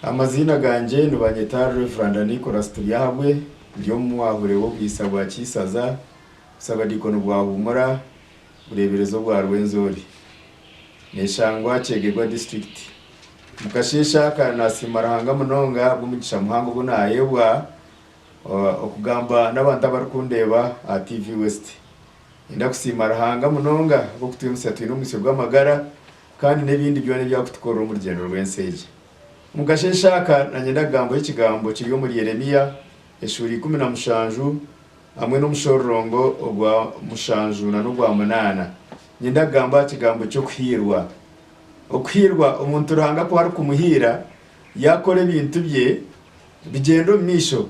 Amaziina gangye nibanyeta Rev. Nicholas Turyahabwe, ndi omwahure w'obwisa bwa Kiisaza, Busabadiikoni bwa Humura, Bureeberezi obwa Rwenzori. Neshangwa Kyegegwa disiturikiti. Omu kasheeshe aka nasiima Ruhanga munonga ahabw'omugisha muhango ogu naheebwa okugamba n'abantu abarikundeeba aha TV West. Niinyenda kusiima Ruhanga munonga ahabw'okutwimutsya twine omwitsyo gw'amagara kandi n'ebindi byona ebi arikutukorera omu rugyendo rw'ensi egi. Omu kasheeshe aka nanyenda kugambaho ekigambo kiri omuri Yeremia eshuura 17 hamwe n'omushororongo ogwa mushanju n'ogwa munaana. Niinyenda kugamba aha kigambo ky'okuhiirwa. Okuhiirwa, omuntu Ruhanga ku arikumuhiira, yaakora ebintu bye bigyenda omu maisho.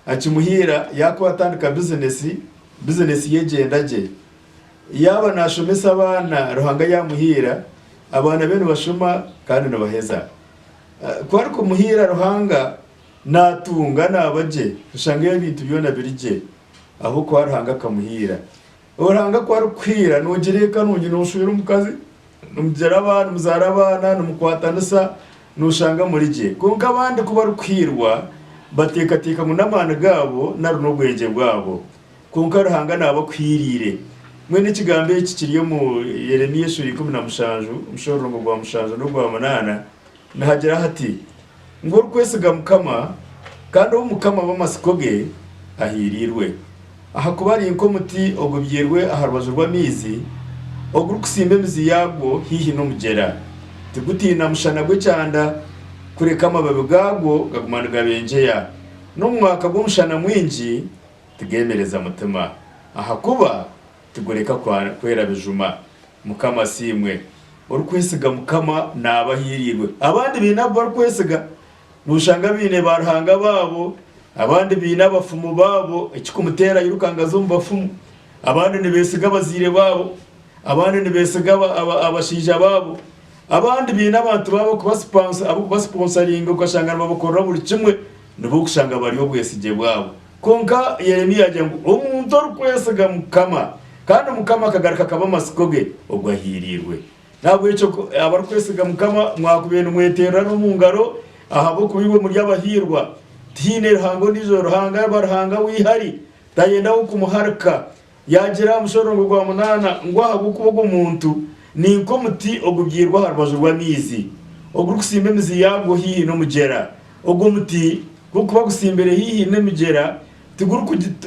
Akimuhiira yaakuba atandika bizinesi, bizinesi ye egyenda gye. Yaaba naashomesa abaana Ruhanga yaamuhiira, abaana be nibashoma kandi nibaheza. Ku arikumuhiira Ruhanga, naatunga, naaba gye, oshanga ebintu byona biri gye ahabw'okuba Ruhanga akamuhiira. Ruhanga ku arikukuhiira noogira eka nungi, nooshwera omukazi, nimugira abaana, nimuzaara abaana, nimukwatanisa, nooshanga muri gye. Kwonka abandi ku barikuhiirwa, bateekateeka ngu n'amaani gaabo nari n'obwengye bwabo. Kwonka Ruhanga naaba akuhiiriire. Mbwenu ekigambo eki kiri omu Yeremia eshuura 17, omushororongo gwa mushanju n'ogwa munaana, nihagira hati, Ngu orikwesiga Mukama, kandi ou Mukama aba amatsiko ge, ahiiriirwe. Ahakuba ari nk'omuti ogubyairwe aha rubaju rw'amaizi, ogurikutsimba emizi yaagwo haihi n'omugyera. Tigutiina mushana gw'ekyanda, kureka amababi gaagwo gaguma nigabengyeya. N'omu mwaka gw'omushana mwingi tigeemereza mutima, ahakuba tigureka kwera bijuma. Mukama asiimwe! Orikwesiga Mukama naaba ahiiriirwe. Abandi baine abu barikwesiga. Noshanga baine baaruhanga baabo, abandi baine abafumu baabo, ekikumuteera airuka ngu aze omu bafumu. Abandi nibeesiga abazaire baabo, abandi nibeesiga abashaija baabo, abandi baine abantu baabo ab'okubasiponsaringa okashanga nibabakorera buri kimwe, nibo orikushanga bari obwesigye bwabo. Kwonka Yeremia yaagira ngu omuntu orikwesiga Mukama, kandi Mukama akagaruka akaba amatsiko ge, ogwo ahiiriirwe. N'ahabw'ekyo ku abarikwesiga Mukama mwakubaire nimweteerera n'omu ngaro, ahabw'okuba imwe muri abahiirwa. Tihaine ruhanga ondiijo, Ruhanga aba Ruhanga w'eihari, tayenda w'okumuharika. Yaagira aha mushororongo gwa munaana ngu ahabw'okuba ogwo muntu ni nk'omuti ogubyairwe aha rubaju rw'amaizi, ogurikutsimba emizi yaagwo haihi n'omugyera. Ogwo muti ku gurikuba gutsimbire haihi n'emigyera,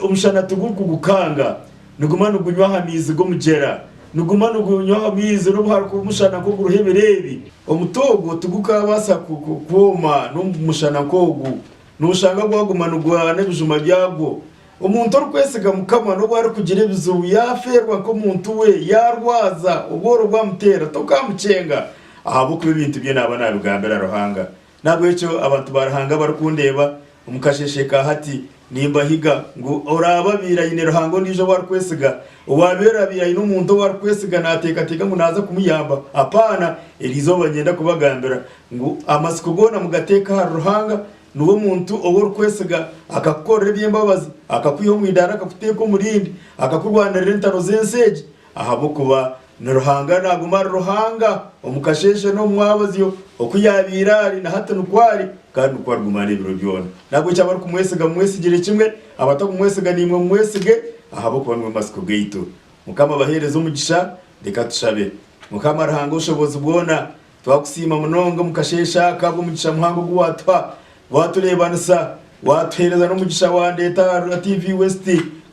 omushana tigurikugukanga. Niguma nigunywa aha maizi g'omugyera. Niguma nigunywa aha maizi n'obu harikuba omushana nk'oguriho ebiro ebi. Omuti ogwo tigukaabaasa kwoma n'omu mushana nk'ogu. Nooshanga gwaguma nigwana ebijuma byagwo. Omuntu orikwesiga Mukama n'obu arikugira ebizibu, yaafeerwa nk'omuntu we, yaarwaza, obworo bwamuteera, tokaamukyenga ahabw'okuba ebintu bye naaba naabigambira Ruhanga. N'ahabw'ekyo abantu ba Ruhanga abarikundeeba omu kasheeshe ka hati, nimbahiga ngu oraabe abaire aine Ruhanga ondiijo ou arikwesiga, owaabaire abaire aine omuntu ou arikwesiga naateekateeka ngu naaza kumuyamba, apaana, eri izooba niinyenda kubagambira ngu amatsiko goona mugateeke ahari Ruhanga, Niwe muntu ou orikwesiga akakukorera eby'embabazi, akakwiha omu idaara akakuteeka omu rindi, akakurwanirira entaro z'ensi egi, ahabw'okuba ni Ruhanga naaguma ari Ruhanga omu kasheeshe n'omu mwabazyo, oku yaabaire ari na hati nikwo ari, kandi nikwo ariguma ari ebiro byona. N'ahabw'ekyo abarikumwesiga mumwesigire kimwe, abatakumwesiga naimwe mumwesige, ahabw'okuba niwe matsiko gaitu. Mukama abaheereze omugisha. Reka tushabe. Mukama Ruhanga ow'obushobozi bwona, Twakusiima munonga omu kasheeshe aka ahabw'omugisha muhango ogu waatuha. Waatureebanisa, waatuheereza n'omugisha wandeeta aha TV West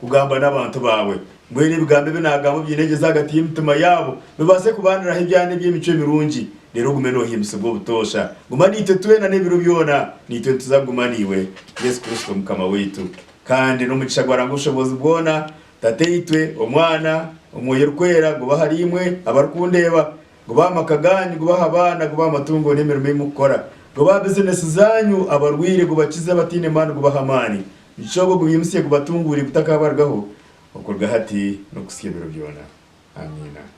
kugamba n'abantu baawe. Mbwenu ebigambo ebi naagamba obyinegyeze ahagati y'emitima yaabo, bibaase kubaaniraho ebyana eby'emicwe mirungi, reero ogume noohimbisibwa obutoosha. Guma naitwe twena n'ebiro byona, naitwe nituza kuguma naiwe. Yesu Kristo Mukama waitu. Kandi n'omugisha gwa Ruhanga Ow'obushobozi bwona, Tataitwe, Omwana, Omwoyo Orikwera, gube ahariimwe abarikundeeba. Gube aha maka gaanyu, gube aha baana, gube aha matungo n'emirimo ei murikukora, gube aha bizinesi zaanyu, abarwaire gubakize, abataine maani gubahe amaani. Omugisha ogwo gubaimutsye gubatunguure gutakaabarugaho okuruga hati n'okuhitsya ebiro byona. Amiina.